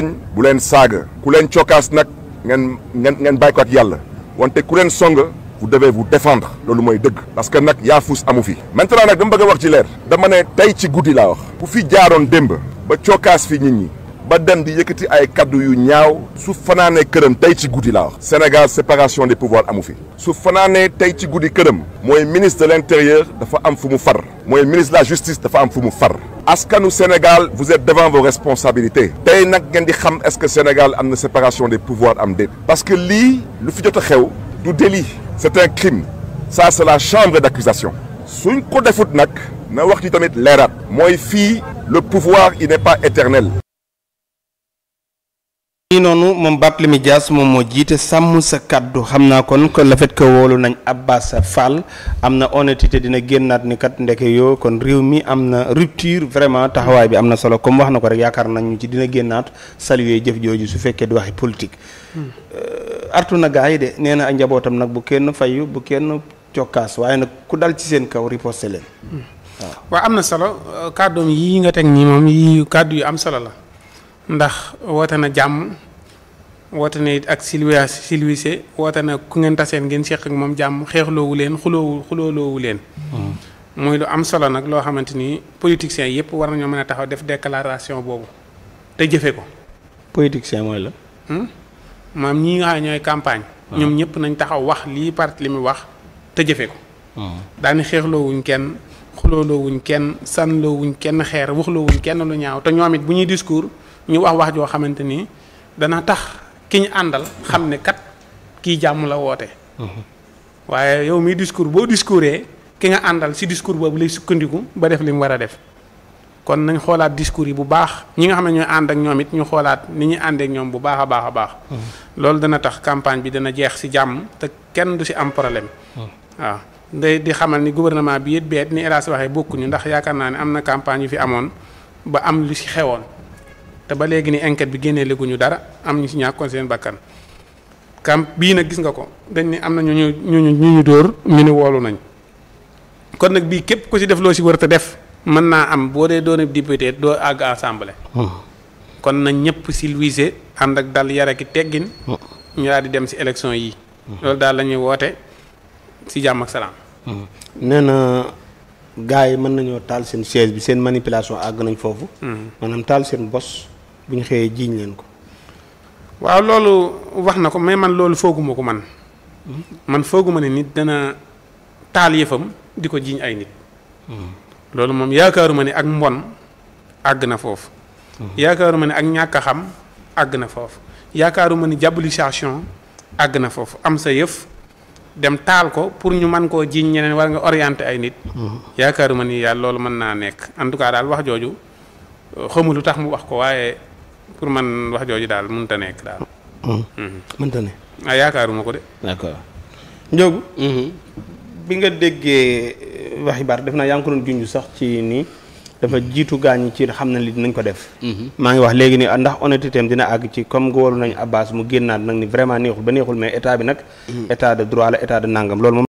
tooñ bu leen saaga ku leen cokkaas nag ngeen bàyyi ko ak yàlla wante ku leen song vous devez vous défendre loolu mooy dëgg parce que nag yaa fuus amu fi maintenant nag dama bëgg a wax ci leer dama ne tey ci guddi laa wax ku fi jaaroon démb ba cokkaas fi nit ñi ba dem di yëkkati ay kaddu yu ñaaw su fanaanee këram tey ci guddi laa wax Sénégal séparation des pouvoirs amu fi su fanaanee tey ci guddi këram mooy ministre de l'intérieur dafa am fu mu far mooy ministre de la justice dafa am fu mu far askanu Sénégal vous êtes devant vos responsabilités tey nag ngeen di xam est-ce que Sénégal am na séparation des pouvoirs am déet parce que lii lu fi jot a xew du délit c'est un crime ça c'est la chambre d'accusation suñ ko defut nag na wax ci tamit leeraat mooy fii le pouvoir il n'est pas éternel. nii noonu moom Barthélémy Dias moom moo jiite sàmm sa kàddu xam naa kon le fait que woolu nañ Abbas Fall am na honnêteté dina génnaat ni kat ndeke yoo kon réew mi am na rupture vraiment taxawaay bi am na solo comme wax na ko rek yaakaar nañu ci dina génnaat saluer jëf jooju su fekkee di waxi politique. artu na gaa yi de nee na ak njabootam nag bu kenn fayu bu kenn cokkaas waaye nag ku dal ci seen kaw riposte leen. waaw am na solo kàddoom yii nga teg nii moom yii kàddu yu am solo la. ndax woote na jàmm woote na it ak silwise woote na ku ngeen taseen ngeen seq ak moom jàmm xeexloowu leen xulooloowu leen. muy lu am solo nag loo xamante ni politiciens yëpp war nañoo mën a taxaw def déclaration boobu te jëfe ko. politicien mooy la. maam ñii nga xam ne ñooy campagne. ñoom ñëpp nañ taxaw wax lii parti li mu wax te jëfe ko. daani xeexloowuñ kenn xulooloowuñ kenn sànloowuñ kenn xeer waxloowuñ kenn lu ñaaw te ñoom it bu ñuy discours. ñu wax joo xamante ni dana tax ki ñu àndal xam ne kat kii jàmm la woote. waaye yow miy discours boo discoursee ki nga àndal si discours boobu lay sukkandiku ba def li mu war a def kon nañ xoolaat discours yi bu baax ñi nga xam ne ñooy ànd ak ñoom it ñu xoolaat ni ñuy àndeek ñoom bu baax a baax a baax. loolu dana tax campagne bi dana jeex si jàmm te kenn du si am problème. waaw day di xamal ni gouvernement bi it beet ni Elas waxee bokkuñu ndax yaakaar naa ne am na campagne yu fi amoon ba am lu si xewoon. te ba léegi ni enquête bi génnee léguñu dara am ñu si ñàkkoon seen bakkan bii nag gis nga ko dañ ne am na ñu dóor ñu ne woolu nañ kon nag bii képp ku si def loo si war a def mën naa am boo dee doon député doo àgg assemblée. kon nañ ñëpp si luise ànd ak dal yare ki teggin. ñu daal di dem si élection yi. loolu daal la ñuy woote si jàmm ak salaam. nee na gars yi mën nañoo taal seen siège bi seen manipulation àgg nañ foofu. maanaam taal seen bos. bu ñu xëyee jiiñ leen ko. waaw loolu wax na ko mais man loolu fooguma ko man. man fooguma ne nit dana taal yëfam di ko jiiñ ay nit. loolu moom yaakaaruma ne ak mbon àgg na foofu. yaakaaruma ne ak ñàkk a xam àgg na foofu. yaakaaruma ne diabolisation àgg na foofu am sa yëf dem taal ko pour ñu mën koo jiiñ ñeneen war nga orienté ay nit. yaakaaruma ni yàlla loolu mën naa nekk en tout cas daal wax jooju xamu lu tax mu wax ko waaye. pour man wax jooju daal mënut a nekk daal. mënta ne. yaakaaruma ko de. d'accord Ndiogou. bi nga déggee waxi Bara def naa yaa ngi ko doon junj sax ci nii dafa jiitu gaañ ci xam na li dinañ ko def. maa ngi wax léegi ni ndax honnêteté am dina àgg ci comme nga waru nañu Abbas mu génnaat nag ni vraiment neexul ba neexul mais état bi nag. état de droit la état de nangam loolu moom.